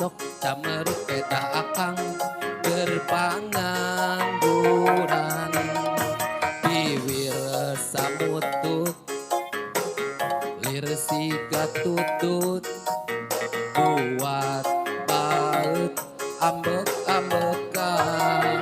Sok camerut pedah akang keur pangangguran. Biwir samutut, lir siga tutut, buat baeud ambek-ambekan.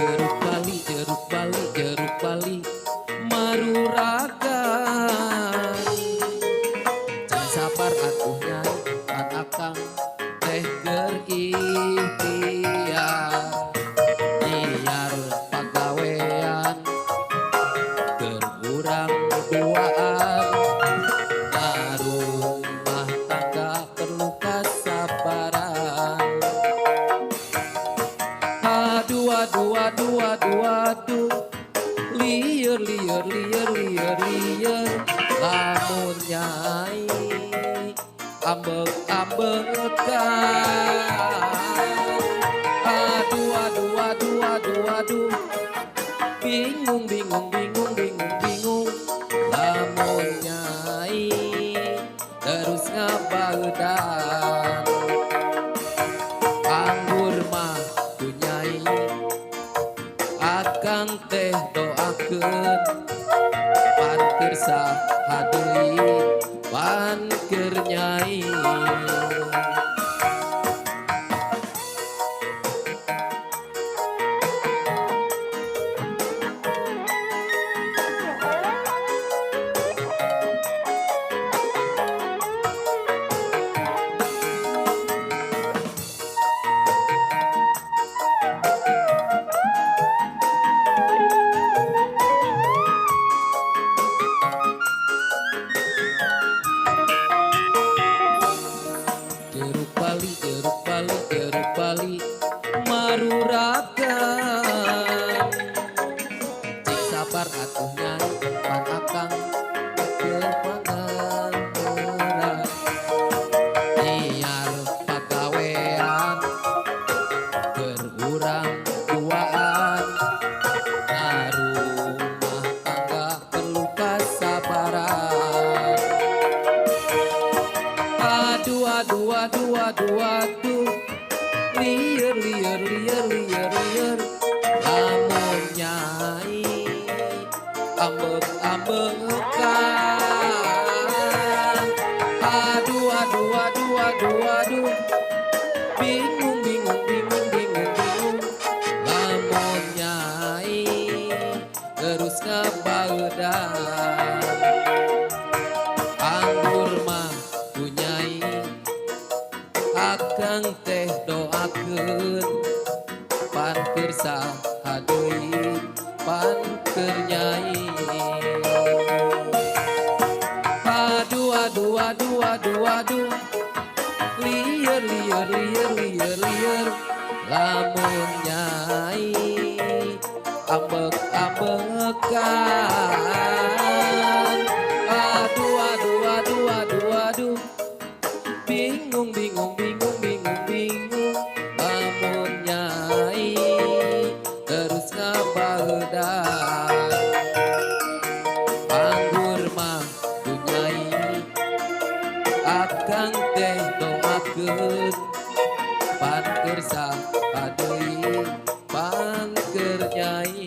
Jeruk Bali, jeruk Bali, jeruk Bali maruragan. Can sabar atuh nyai, pan akang teh keur ikhtiar. Nyiar pagawean keur urang duaan. Ngarumah tangga perlu kasabaran. Aduh, aduh, aduh, aduh, aduh. Lieur, lieur, lieur, lieur, lieur. Lamun nyai ambek-ambekan. Aduh, aduh, aduh, aduh, aduh. Bingung, bingung, bingung, bingung, bingung. Lamun nyai terus ngabaeudan. Anggur mah ku nyai akang teh doakeun. Pan keur saha deui, pan keur nyai. Jeruk Bali, jeruk Bali, jeruk Bali maruragan. Cing sabar atuh nyai, pan akang keur pangangguran. Nyiar pagawean keur urang duaan. Ngarumah tangga perlu kasabaran. Aduh, aduh, aduh, aduh, aduh. Lieur, lieur, lieur, lieur, lieur. Lamun nyai ambek-ambekan. Aduh, aduh, aduh, aduh, aduh. Bingung, bingung, bingung, bingung, bingung. Lamun nyai terus ngabaeudan. Anggur mah ku nyai akang teh doakeun. Pan keur saha deui, pan keur nyai. Aduh, aduh, aduh, aduh, aduh. Lieur, lieur, lieur, lieur, lieur. Lamun nyai ambek-ambekan. Aduh, aduh, aduh, aduh, aduh. Bingung, bingung, bingung, bingung, bingung. Lamun nyai terus ngabaeudan. Anggur mah ku nyai akang teh doakeun. Pan keur saha deui, pan keur nyai.